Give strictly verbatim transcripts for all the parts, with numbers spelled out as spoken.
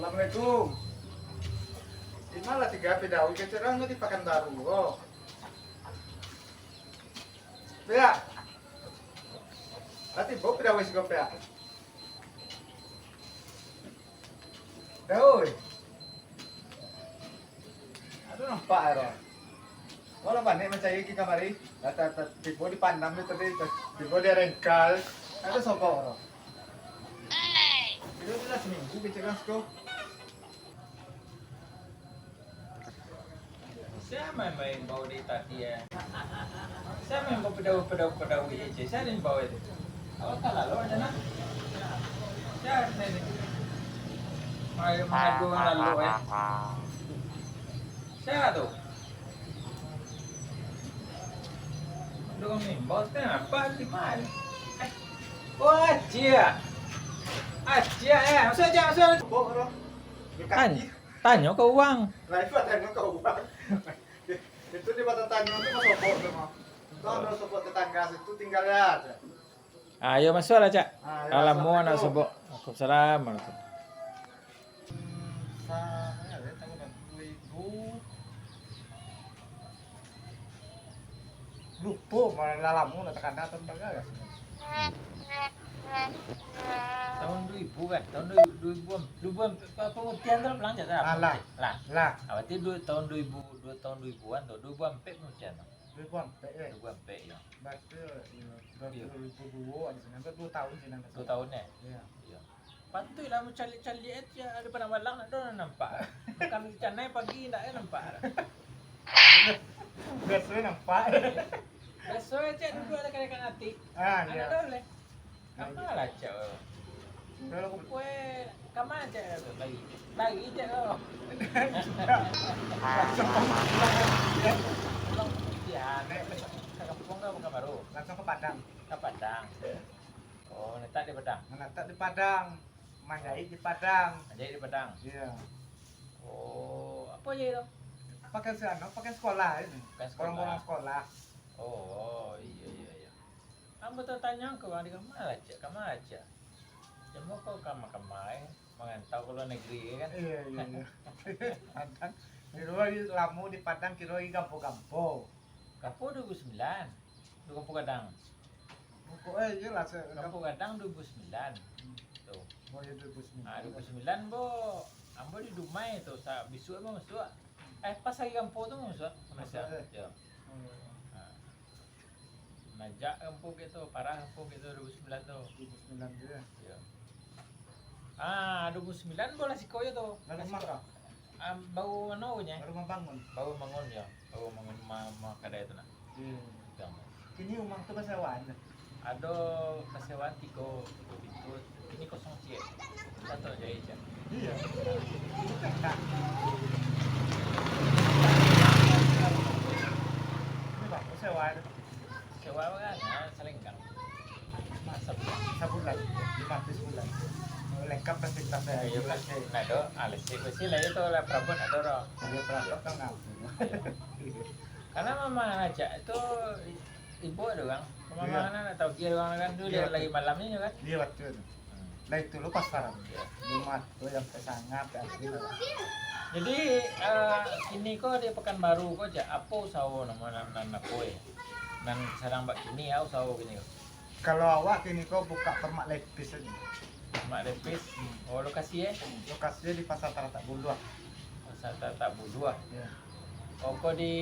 Assalamualaikum. Di ma lah tigo Pek Dawi, kecek urang di Pakanbaru ko. Pek, lah tibo Pek Dawi siko, Pek? Dawi. Aduh, nampak aro. Walau banyak mancari ka kamari, lah ta-, ta-, tibo di Panam tu tadi, ta-, tibo di Rengkal. Aduh, sobok aro. Itu sudah saminggu kecek urang siko. Sia main-main bau dari tadi, eh? Sia main bau pedau, pedau, pedau, eh, cek. Sia nan bau itu. Awak tak lalu aja, nah. Sia main itu. Main mengadu orang lalu, eh. Sia tu. Dong ni, bos kenapa di mana? Eh. Oh, Acil. Acil, eh, masuk aja, masuk. Bok, bro. An-, tanyo ka urang. Lah, itu tanyo ka urang. Itu di batang tanyo tu mah sobok tu mah. Tu ado sobok tetangga situ, tinggal aja. Ah, ayo masuaklah, Cak. Ah, ayo, lamo nak sobok. Waalaikumsalam warahmatullahi. Sa-, ya, tahun dua ribu. Lupo, malah lamo nak takana tahun bara. Tahun dua ribu kan? Tahun dua ribu, dua ribu, dua ribu, apa, pemutihan tu lah pulang, Cak, tak? Alah. Lah. Lah. Ah, berarti dua, tahun dua ribu, dua tahun dua ribuan tu, dua ribu ampek pemutihan tu. Dua ribu ampek, eh? Dua ribu ampek, ya. Baca, ya, dua ribu dua, ada sana, dua tahun sana. Dua tahun, eh? Iya. Iya. Pantuilah, mencaliak-caliak, eh, tiap ada padang balang, nak ado nampak. Makan canai pagi, ndak ada nampak. Biasanya nampak. Biasanya cek duduk ada kanakan hati. Ah, iya. Anak dah boleh. Kama lah, Cak? Kalau kue, kama, Cak, tu, lari. Lari, Cak, tu. Langsung ke Padang. Pulang, ya, nek, ke kampung ke Pekanbaru? Langsung ke Padang. Ke Padang. Oh, menetap di Padang? Menetap di Padang. Manjahit di Padang. Manjahit di Padang? Iya. Oh, apa jahit tu? Pakai se-, anu, pakai sekolah ini. Pakai sekolah. Borong-borong sekolah. Oh, iya, iya, iya. Ambo tatanyo ka urang di kamari, Cak, kamari, Cak. Cuma kok kama-kama, eh, marantau ka lua nagari, kan? Iya, iya, iya. Padang. Kiro lamo di Padang, kiro di gampo-gampo. Gampo dua ribu sembilan. Di Gampo Gadang. Pokok, eh, iyolah, se-, Gampo Gadang dua ribu sembilan. Hmm. Tu. Oh, iya, dua ribu sembilan. Ah, dua ribu sembilan, bo, ambo di Dumai tu, sa-, bisuak ambo masuak. Eh, pas hari Gampo tu masuak. Masuak, eh? Yo. Oh, iya. Ah. Najak Gampo gitu, parah Gampo gitu dua ribu sembilan tu. Dua ribu sembilan tu, ya? Yo. Ah, dua ribu sembilan bola siko yo tu. Lah rumah kah? Ah, baru anu nyo? Baru mambangun? Baru mambangun, yo. Baru mambangun ma-, ma-, kadai tu nah. Iya. Yo. Kini rumah tu basewaan? Ado basewaan tigo, tigo pintu. Kini kosong ciek. Tato jahit ciek. Iya. Itu kan, Kak. Ini bagus sewaan. Sewa urang, ah, salenggang. Sabulan. Sabulan, limo ratuih sabulan. Lengkap fasilitasnya, Iyo, A C. Nah, tu, ah, listrik besi lah itu lah, perabot ado doh. Iyo, perabot kan ngapa? Karena mama ngajak tu, i-, ibu ada orang. Mama Iyo. Mana nak tahu dia orang kan tu, dia Iyo, lagi betul. Malam ni kan. Iyo, betul. Hmm. Lah itu lo pasar. Iyo. Rumah tu yang sangat. Jadi, eh, kini ko di Pekanbaru ko, Cak, apo usaho nan, nan, nan apo, eh? Nan sadang bak kini, ah, usaho kini ko? Kalau awak kini ko buka termak lepis aja. Termak lepis? Hmm. Oh, lokasi, eh? Lokasi di Pasar Taratak Buluah. Pasar Taratak Buluah. Ya. Oh, ko di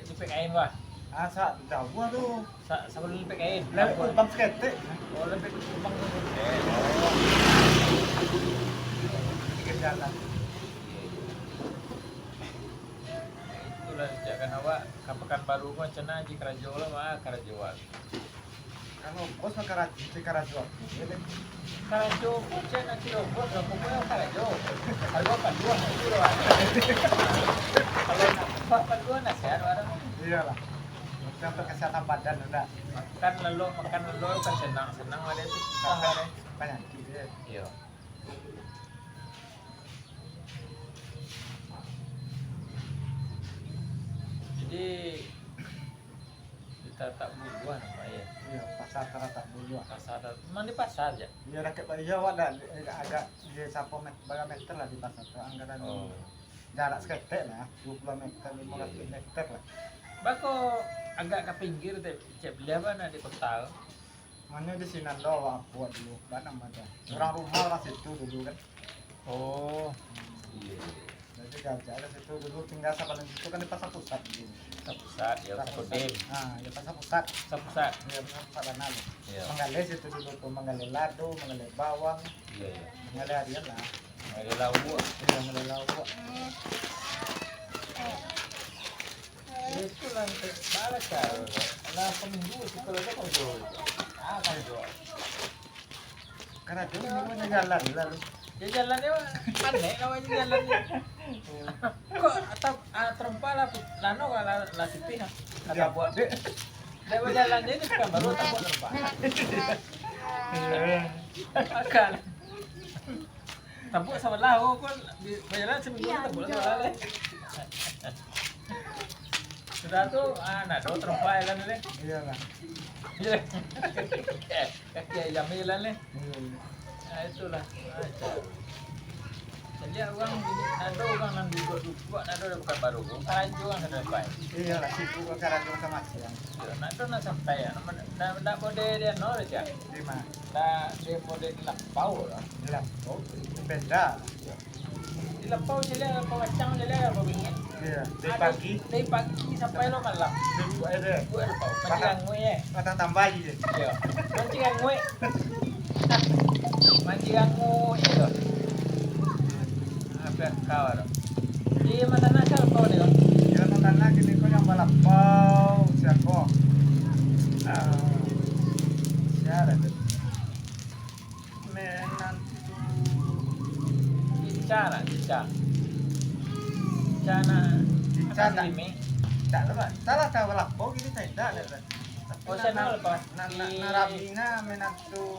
Lipek Kain, wah? Ah, sa-, jauah tu. Sa-, sabalun Lipek Kain? Lewat Kubang saketek. Oh, Lipek Kubang saketek. Oh. Pinggir jalan. Itulah, cak kan awak, ka Pekanbaru ko, cak nan aji karajo lah, mah, karajo awak. Kalau bos mah karajo, cek karajo aku, ya, deh. Karajo ko, cek nak kiro bos lah, pokoknya karajo. Kalau apa dua, nanti lo ada. Kalau nak apa dua, nasihat orang. Iyalah. Macam tu kesehatan badan, udah. Makan lelok, makan lelok, kan senang, senang ada tu. Susah ada. Penyakit, ya. Iya. Jadi, di Taratak Buluah namo, yo. Iyo, pasar Taratak Buluah. Pasar Taratak, memang di pasar se? Iyo, dakek, iyo, awak dak, agak di sapo met-, bara meter lah di pasar tu, anggaran. Oh. Jarak saketek lah, duo puluah meter, limo ratuih meter lah. Bako agak ka pinggir tu, cek baliau, bana di kota tu. Mano di sinan do awak buek dulu, bana mah tu. Hmm. Urang rumah urang situ dulu kan. Oh. Hmm. Iyo, iyo. Jadi gajah dari situ dulu tinggal sabalun situ kan di Pasar Pusat dulu. Pasar Pusat, yo, Pasar Pusat. Kodim. Ah, yo, Pasar Pusat. Pasar Pusat. Yo, Pasar Pusat bana tu. Iyo. Manggaleh situ dulu tu, manggaleh lado, manggaleh bawang. Iyo, iyo. Manggaleh harian lah. Manggaleh lauak. Iyo, manggaleh lauak. Itulah, baa caro. Lah, saminggu siko lah karajo. Ah, karajo. Karajo ni mah jalan lalu. Yo, jalan ni mah aneh lah, jalan ni. Kok atau, ah, tarompa lah, lano lah, lah, lah tipih lah. Kata buek. Dak bajalan je di Pekanbaru, tabuek tarompa. Iyo. Akal. Tabuek sabalah, oh, kok di, bajalan saminggu, tabuek sabalah, eh. Sudah tu, ah, nak do tarompa jalan ni. Iyolah. Kaki ayam jalan ni. Iyo, iyo. Ah, itulah. Ah, itu. Jadi urang, ado urang nan duduak-duduak, ado di Pekanbaru. Karajo urang ka dapat. Iyolah, sibuk karajo macam-macam. Iyo, nak do nak santai, nak, nak, nak mode di anu aja. Di ma? Nak di mode di lapau lah. Di lapau, beda. Di lapau je lah, lapau kacang je lah, lapau bingit. Iyo, dari pagi. Dari pagi sampai lo malam. Sibuk aja. Buek lapau. Mancing anguih, eh. Patang tambah je. Iyo. Mancing anguih. Mancing anguih, iyo. Apa kau tu? Di Matan Asal kau ni, kau? Di Matan Asal kini kau nan balapau, sia ko? Ah, sia lah tu. Menantu. Ica lah, Ica. Ica nak. Ica nak. Dak lah, Pak. Salah tahu lah. Oh, gini saya dak ada. Oh, saya nak, tahu lah, Pak. Nak, nak, nak rami nah menantu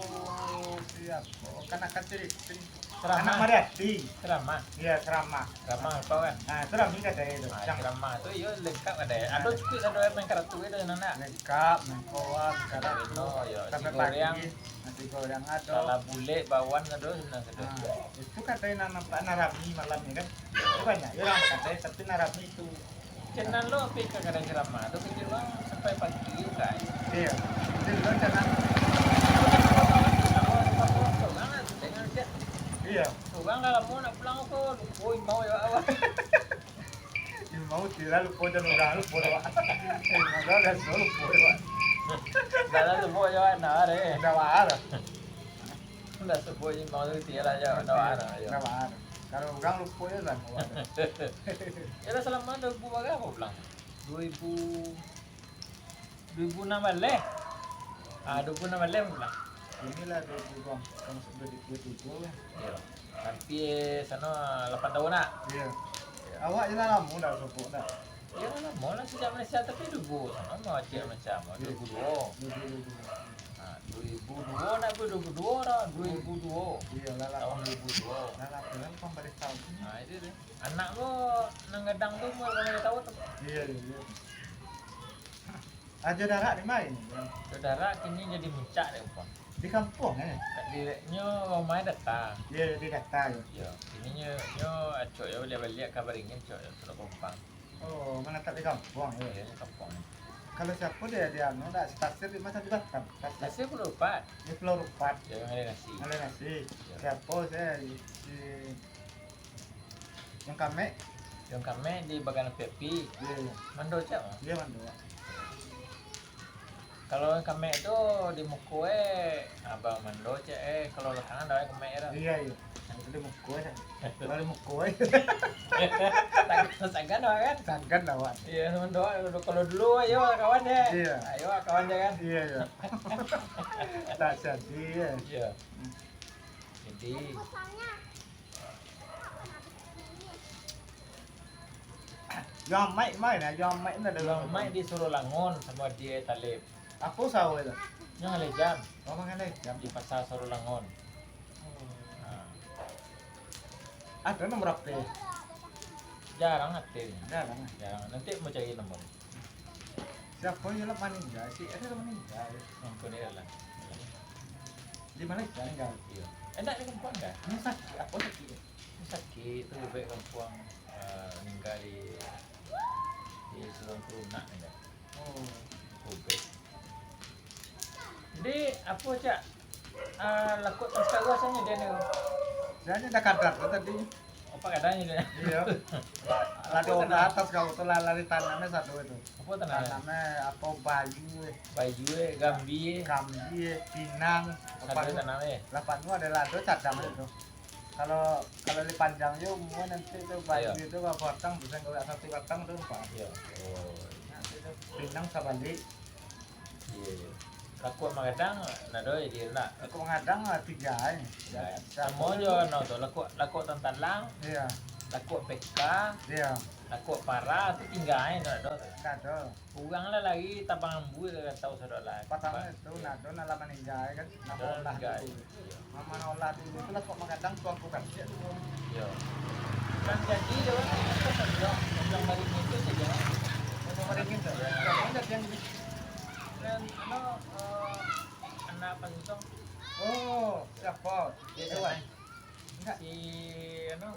siapa? Kan akan cerita. Ceramah. Anak Mariati. Ceramah. Iya, ceramah. Ceramah apa kan? Ah, itu rami kata itu. Ah, yang ceramah tu, iyo, lengkap kata. Ado cukup, ado main karatu itu, nak? Lengkap, main koas, karatu. Domino, iyo. Sampai pagi. Nasi goreng ado. Salah bulek, bawan ado, senang ado. Ah, itu katanya nan nampak nan rami malam ni kan. Itu banyak orang katanya, tapi nan rami itu. Cenan lo pi ka kadai ceramah tu, kecil bang, sampai pagi kan. Iya. Itu lo cenan. Iya. Urang lah lamo nak pulang ko, lupo imbau yo awak. Imbau tira lupo jan urang lupo awak. Imbau dah biaso lupo awak. Dah lah lupo yo, nah, deh. Dah bahar. Dah sebut imbau tu tira yo, dah bahar yo. Dah bahar. Kalau urang lupo yo lah. Ya lah, salamo duo ribu bara pulang? Duo ribu, duo ribu anam baleh. Ah, duo ribu anam baleh pulang. Inilah duo ribu dua, masuk duo ribu tujuh lah. Iyo. Hampir sano lapan tahun nak? Iyo. Awak je lah lamo dah sopok dah. Iyo lah, lamo lah sajak Malaysia, tapi duo ribu sano mah acil macam, duo ribu duo. Duo ribu duo. Ha, duo ribu duo nak pun duo ribu duo dah, duo ribu duo. Iyo lah, lah. Tahun duo ribu duo. Lah, lah, lah, lapan baleh tahun. Ha, itu deh. Anak ko nan gadang tu umur bara baleh tahun tu? Iyo, iyo, iyo. Ajo Darak di ma kini? Ajo Darak kini jadi muncak dek, Bang. Di kampuang, eh? Di, nyo rumah data. Iyo, di data yo. Iyo, kini nyo, nyo acok yo baliak-baliak ka Baringin, acok yo, Teluk Kompang. Oh, manatap di kampuang yo? Iyo, di kampuang. Kalau siapo di, di anu, dak, si Tasir di ma, di Batam? Tasir. Tasir Pulau Rupat. Di Pulau Rupat. Yo, Ngalih Nasi. Ngalih Nasi. Iyo. Siapo, si, si Yang Kamek. Yang Kamek di bagian api-api. Iyo, iyo. Mando cak mah? Iyo, mando. Kalau Yang Kamek tu di muko e, abang mando cak e, kalau lakangan dah Kamek tu. Iyo, iyo. Yang itu di muko e. Kalau di muko e. Sagan, sagan awak kan? Sagan awak. Iyo, mando. Kalau dulu, ayo kawan e. Iyo. Ayo kawan e kan? Iyo, iyo. Tak jadi e. Iyo. Jadi, Yo Maik main, Yo Maik ni ado. Yo Maik di Surulangun samo di Talib. Apo usaho itu? Nyo ngalejam. Oh, manggalejam. Di pasar Surulangun. Oh. Ha. Ado nomor H P? Jarang aktif. Jarang, eh? Jarang. Nanti mau cari nomor. Siapo yo lah maningga, si Eri lah maningga. Ampun yo lah. Di Malaysia ningga. Iyo. Indak di kampuang kah? Ini sakik, apo sakik? Ini sakik tu bek kampuang, eh, ningga di, di Suang Kerunak ningga. Oh. Kubek. Jadi, apo, Cak? Ah, lakuak tantang rasonyo dia ni. Dia ni dah kadar tu tadi. Apa kadarnyo dia? Iyo. Lado di atas kau tu lah, lari tanamnya satu itu. Apa tanam? Tanamnya apa, bayu eh. Bayu eh, gambi eh. Gambi eh, pinang. Satu tanam eh. Lapan tu ada lado cadang itu. Kalau, kalau di panjang je umur nanti tu bayu itu berapa batang, bisa kau satu batang tu empat. Iyo. Oh. Nanti tu pinang sabalik. Iyo, iyo. Lakuak magadang, nado di nak. Lakuak magadang lah tiga eh. Samo jo no tu, lakuak, lakuak tantalang. Iyo. Lakuak peka. Iyo. Lakuak para tu tingga eh, nado tu. Nado. Urang lah lari tabang ambu ka tau sadok lah. Patang tu nado nak lah maningga kan. Nado olah dulu. Iyo. Mama olah dulu tu lakuak magadang tu aku kan. Iyo. Kan jadi dia orang kan bilang balik itu saja. Balik itu. Iyo. Kan jadi yang Dan, ano, eh, anak Pak Sintong. Oh, siapa? Dia Iwan. Siapa? Enggak. Si, ano,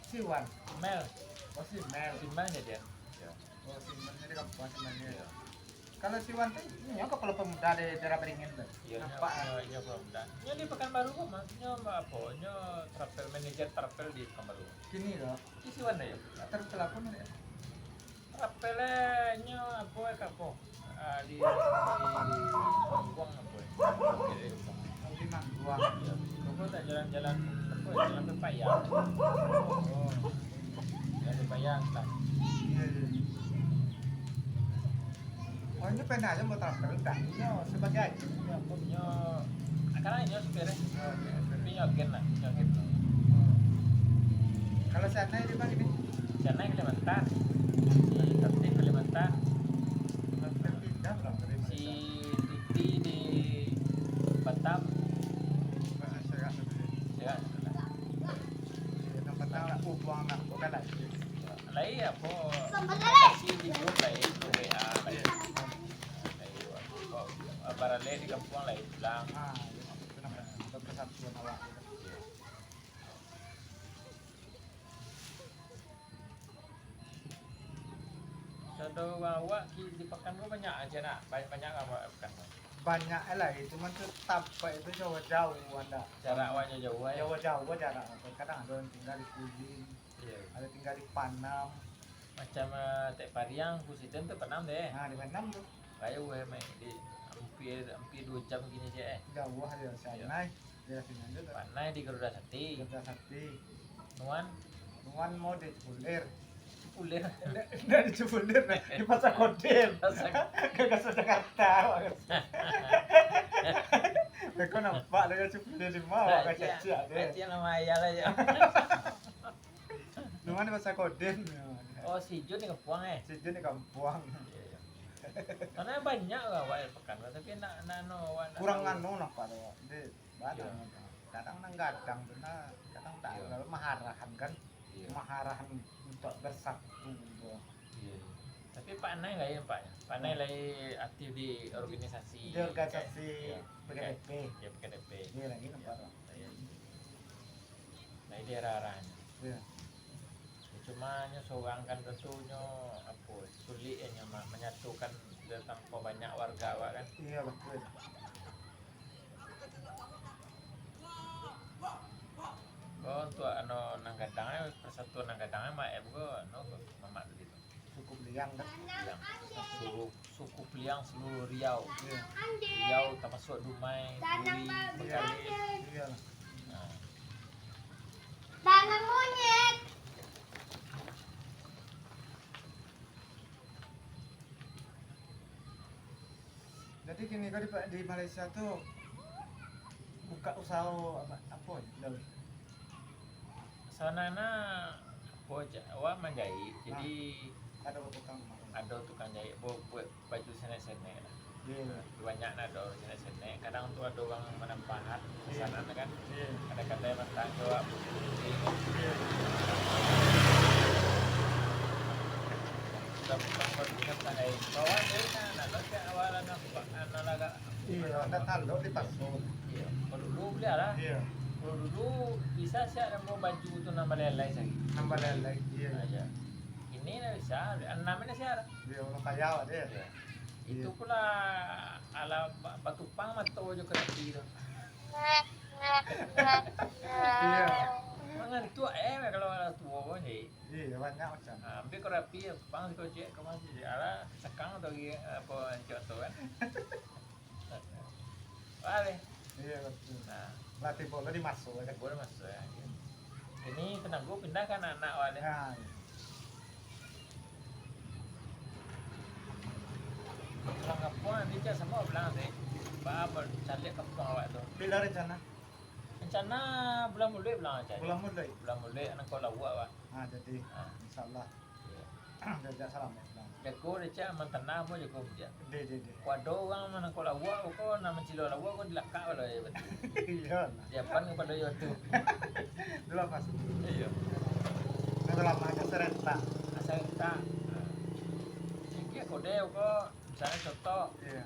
Si Wan. Mel. Oh, si Mel. Si Mel jadi, ano. Iyo. Oh, si Mel jadi kampuang si Mel ni. Iyo. Kalau si Wan tu, inyo kapalo pamuda di daerah Beringin tu. Iyo, inyo, nampak, inyo, inyo kapalo pamuda. Inyo di Pekanbaru ko, Mas. Inyo apo? Inyo travel, manajer travel di Pekanbaru. Kini tu. Isi Wan dah, yo? Travel apo ni? Travel, eh, nyo apo, eh, ka apo? Ah, di, di, di Mangguang apo, eh? Di Mangguang. Oh, di Mangguang. Iyo. Apo tak jalan-jalan, apo, jalan Pepaya? Oh. Jalan Pepaya, lah. Iyo, iyo. Oh, inyo pernah aja mau transfer, enggak? Inyo sebagai agen, inyo apa? Inyo, kadang inyo supir, eh. Oh, inyo supir. Tapi inyo agen lah, inyo agen. Oh. Kalau si Anai di mana ini? Si Anai Kalimantan. Si Tati Kalimantan. Transfer pindah lah, Kalimantan. Si Titi di Batam. Masih serak satu. Serak satu lah. Iya, yang pertama, aku buang anak, bukan lagi. Lai apo, komunikasi di grup lai, grup W A lai. Lai, baralek di kampuang lai pulang. Ah, iyo, itu namanya persatuan awak. Contoh awak ki-, di Pakan tu banyak aja nak, banyak, banyak awak Pakan tu. Banyak lah, cuman tu tampek itu jauh-jauh anda. Jarak awak jauh-jauh, eh. Jauh-jauh jarak. Kadang ada yang tinggal di Kuling, Iyo. Ada tinggal di Panam. Macam, eh, Tek Pariang, Pusiden tu Panam deh. Nah, di Panam tu. Rayo weh, mai di hampir, hampir dua jam kini je, eh. Jauh aja, Iyo. Sanai. Daerah sini aja tu. Panai di Garuda Sati. Garuda Sati. Nuan? Nuan mau di Cipulir. Cipulir? Ndak, ndak di Cipulir, nah. Di Pasar Kodim. Pasar Ke Jakarta. Beko nampak dengan Cipulir di bawah, Nah, kan iya. Cacak deh. Kasihan sama ayah lah, ya. Nuan di Pasar Kodim. Oh, si Jun di kampuang, eh? Si Jun di kampuang. Iya, iya. Karena banyak lah awak di Pakan, tapi nak, nak anu, awak nak Kurang tahu. Anu nampak tu. Di Batam Iya. Kadang nang gadang tu, nah, kadang tak Iya. Lalu maharahan kan. Iya. Maharahan untuk bersatu gitu. Iya, iya. Tapi Pak Nai lah ya, Pak, ya? Pak Nai Iya. Lah aktif di organisasi. Di organisasi Iya. P K D P. Ya, P K D P. Iya, lagi nampak Iya. Tuh. Iya. Nah, ini arah-arahnya. Iya. Ya, cuma nyo sorang kan tentu nyo, apo, sulik ya nyo ma-, manyatukan tanpa banyak warga awak kan. Iya, betul. Ko untuk anu nang gadang, eh, persatuan nang gadang, eh, Mak, eh, ko, anu, ko, Mamak tadi tu. Suku Beliang, kan? Beliang. Suku, suku Beliang seluruh Riau. Iya. Riau termasuk Dumai, Duri, Bengkalis. Iya. Nah. Tanam monyet. Jadi kini ko di, di Malaysia tu buka usaha apa, apa, Dul? Sabananyo apo ja-, awak manjaik, jadi Ado tukang. Ado tukang jaik, bu-, buek baju senek-senek lah. Iya. Banyak nah ado senek-senek. Kadang tu ado urang manampahan Iya. Pesanan kan. Iya. Kadang-kadang mantang tu awak putih-putih kan. Iya. Sudah tukang buat bukan tak ai. Bawa tu. Iyo, ndak talok dipaso. Iyo, kalau dulu buliah lah. Iyo. Kalau dulu bisa siap namo baju tu nan balalai sajo. Nan balalai, iyo. Ah, iyo. Kini ndak bisa, anam ndak siap. Iyo, urang kaya awak tu. Iyo. Itu pula ala ba-, batupang mato jo karapi tu. Iyo. Mangantuak, eh, kalau urang tuo ko, jadi. Iyo, banyak macam. Ah, ambiak karapi, bang, siko ciek ka masjid. Alah, sakang tu lagi, apo, encok tu kan. Wah, deh. Iyo, betul. Nah. Lah tibo lah di maso, kan? Tibo di maso, yo. Kini tanago pindah ka anak-anak awak, deh. Nah, iyo. Pulang kampuang nanti, Cak, samo pulang, deh. Ba, ba, caliak kampuang awak tu. Pila rencana? Rencana bulan muluik pulang, Cak. Bulan muluik? Bulan muluik, nangkok lauak, Pak. Ah, jadi, ah, insyaallah. Iyo. Jajak salamaik pulang. Jago deh, Cak, aman tanah, apo jago, Cak. Deh, deh, deh. Kok ado urang manangkok lauak ko, nan mancilok lauak ko dilakak pulo, yo, batua. Iyo, nah. Siapan kapado iyo tu. Itulah pasti. Iyo. Nan salamaik ka sarentak. Ka sarentak. Nah. Jadi, kode ko, misalnyo contoh, iyo,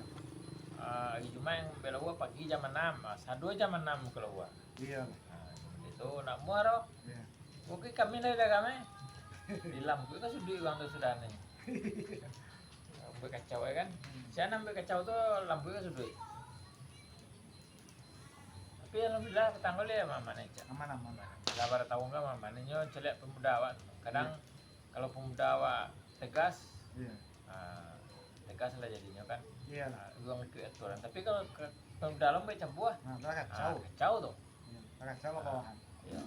ah, hari Jumaik nan ambiak lauak pagi jam anam, ah, sado jam anam ka lauak. Iyo. Nah, itu nak muaro. Iyo. Oke, kami dari dagang, eh. Di lambuik ka suduik urang tu sudah ni. Lambuik kacau, yo kan? Hmm. Sia nan lambuik kacau tu lambuik ka suduik. Tapi alhamdulillah, patang kali aman-aman, Cak. Aman-aman. Lah, bara taun ka aman-aman. Inyo caliak pemuda awak. Kadang, iyo, kalau pemuda awak tegas, iyo, ah, tegas lah jadinyo kan. Iyo. Ah, urang ikuik aturan. Tapi kalau ka-, pemuda lambek cabuah, nah, lah kacau. Ah, kacau tu. Iyo, lah kacau lah bawahan. Iyo.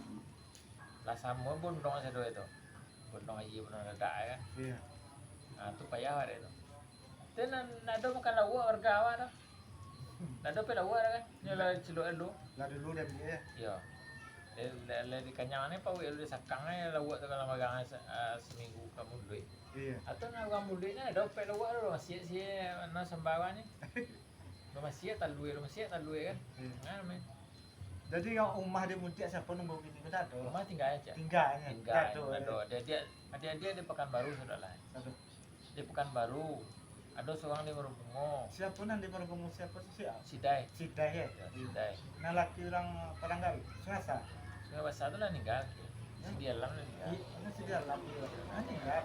Lah samo bondong sado tu. Bondong aia, bondong dadak, yo kan. Iyo. Ah, tu payah awak dek tu. Tu nan, ndak ado makan lauak warga awak tu. Ndak ado pai lauak dah kan. Nyo lah cilok dulu. Lah dulu diambiak, yo? Iyo. Lah, lah, lah dikanyang ni pauik dulu, disakang ai lauak tu kalau magang ai se-, ah, saminggu ka muluik. Iyo. Atau nan urang muluik ni ado pai lauak tu, masiak si, nan samba ni. Lo masiak talua, lo masiak talua kan. Iyo. Nah, men. Jadi, yang rumah di Muntiak siapo nan baru kini ko, ndak ado? Rumah tingga, Cak. Tingga, yo? Tingga, ndak ado, ndak ado. Adik-adik, adik-adik di Pekanbaru, sudah lah. Aduh. Di Pekanbaru, ado surang di Muaro Bungo. Siapo nan di Muaro Bungo, siapo tu, sia? Sidai. Sidai, yo? Yo, Sidai. Nan laki urang Padang Gawi, Sungai Basa? Sungai Basa tu lah ninggal. Yo? Si Dialam lah ninggal. I-, nan si Dialam tu lah. Ah, ninggal.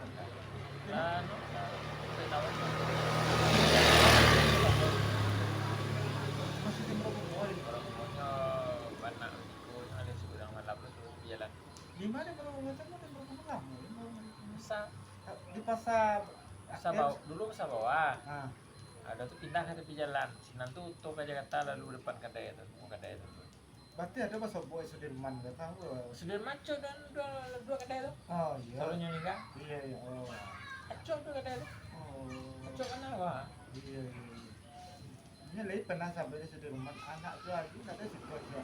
Lah, anu, lah, sampai taun tu. Masih di Muaro Bungo, yo? Muaro Bungonyo banak. Iko nyo ado surang malam tu, turun ka jalan. Di ma Muaro Bungo tu? Muaro Bungo lamo, yo, Muaro Bungo. Pasar. Di pasar. Pasar Bawah, dulu Pasar Bawah. Ah. Ado tu pindah ka tapi jalan. Sinan tu oto ka Jakarta, lalu depan kadai tu, rumah kadai tu. Berarti ado basobok Sudirman tu, tahu? Sudirman cok dan duo, duo kadai tu. Oh, iyo. Kalau nyo ninggal. Iyo, iyo. Oh. Acok duo kadai tu. Oh. Acok kana, wah. Iyo, iyo, iyo. Inyo lai pernah sampai di Sudirman, anak tu lagi, katanya siko juo.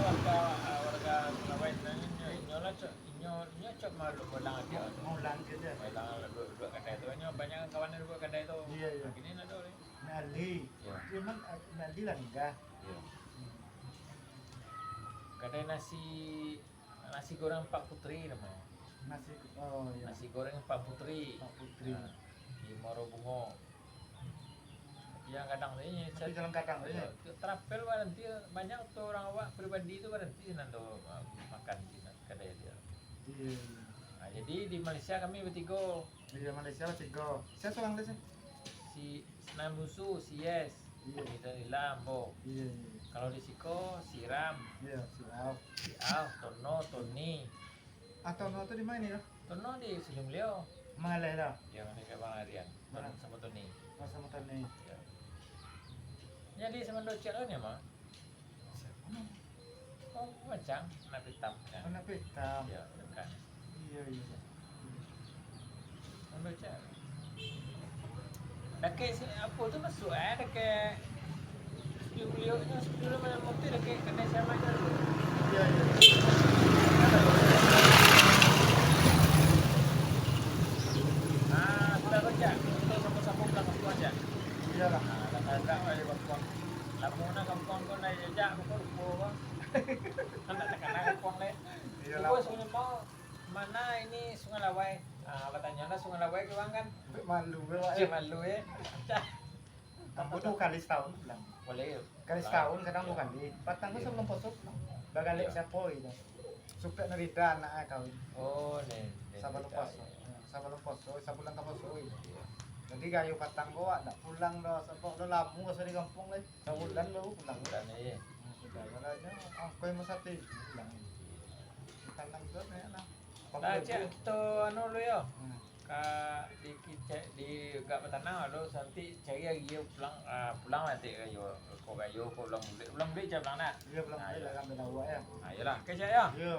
Warga, warga Sulawesi, inyo, inyo lah cok, inyo, inyo cok malu-, maulang aja. Maulang aja. Maulang duo, duo kadai tu, inyo banyak kawan duo kadai tu. Iyo, iyo. Kini ndak ado lai. Nali. Iyo. Cuman, eh, Nali lah ninggal. Iyo. Kadai nasi Nasi goreng Pak Putri namonyo. Nasi, oh, iyo. Nasi goreng Pak Putri. Pak Putri. Nah, di Muaro Bungo. Tapi jalan gadang tu, inyo. Tapi jalan gadang tu, inyo. Iyo, tu travel baranti, banyak tu urang awak pribadi tu baranti sinan tu, ma-, makan di sinan, kadai dia. Iyo, iyo. Nah, jadi di Malaysia kami batigo. Di Malaysia batigo. Sia surang di siko? Si Nan Busu, si Yes. Iyo. Kita Lila, ambo. Iyo, iyo. Kalau di siko, si Ram. Iyo, si Auf. Si Auf, Tono, Toni. Ah, Tono tu di ma iko? Tono di Sujung Lio. Maleh lah. Iyo, maleh ka Bang Arian. Tono samo Toni. Oh, samo Toni. Iyo. Jadi sama Docek lo ni, Mang? Oh, macam anak pitam, ya. Anak pitam. Ya, bukan. Iyo, iyo. Anak Docek. Dakek si, apo tu masuak, eh, dakek studio beliau nyo, studio beliau macam tu, dakek kanai siapa tu. Iyo, iyo. Ah, sudah kerja. Kita sama-sama pulang ke rumah aja. Iyolah. Ah, dah agak aja berpulang. Lamo na kampuang ko, ndak diajak ko, lupo ko. Kan ndak takana kampuang lai. Iyolah. Tibo Sungai Limau, ma ini Sungai Lawai. Ah, batanyo lah, Sungai Labuai ke, Bang, kan? Malu ke, Wak? Cik malu, eh. Ambo duo kali satahun pulang. Boleh. Kali satahun, kadang duo kali. Patang tu sabalun puaso pulang. Bagalek siapo gitu. Supek narida anak kawin. Oh, ni. Sabalun puaso. Sabalun puaso, sabulan ka puaso gitu. Jadi gayo patang ko, Wak, ndak pulang doh, sabab lah lamo raso di kampuang lai. Sabulan baru pulang. Bulan ni. Nah, sudah lah, angkoi masati pulang. Tanam tu, ya, nah. Nah, cek kito anu dulu yo. Hmm. Ka di kicek di gak batanam ado, nanti cari hari yo pulang, ah, pulang nanti gayo. Ko gayo, ko ulang bulik. Ulang bulik cek pulang nak? Iya, pulang bulik lah, ambil awak ya. Ah, iyolah, oke cek yo. Iya.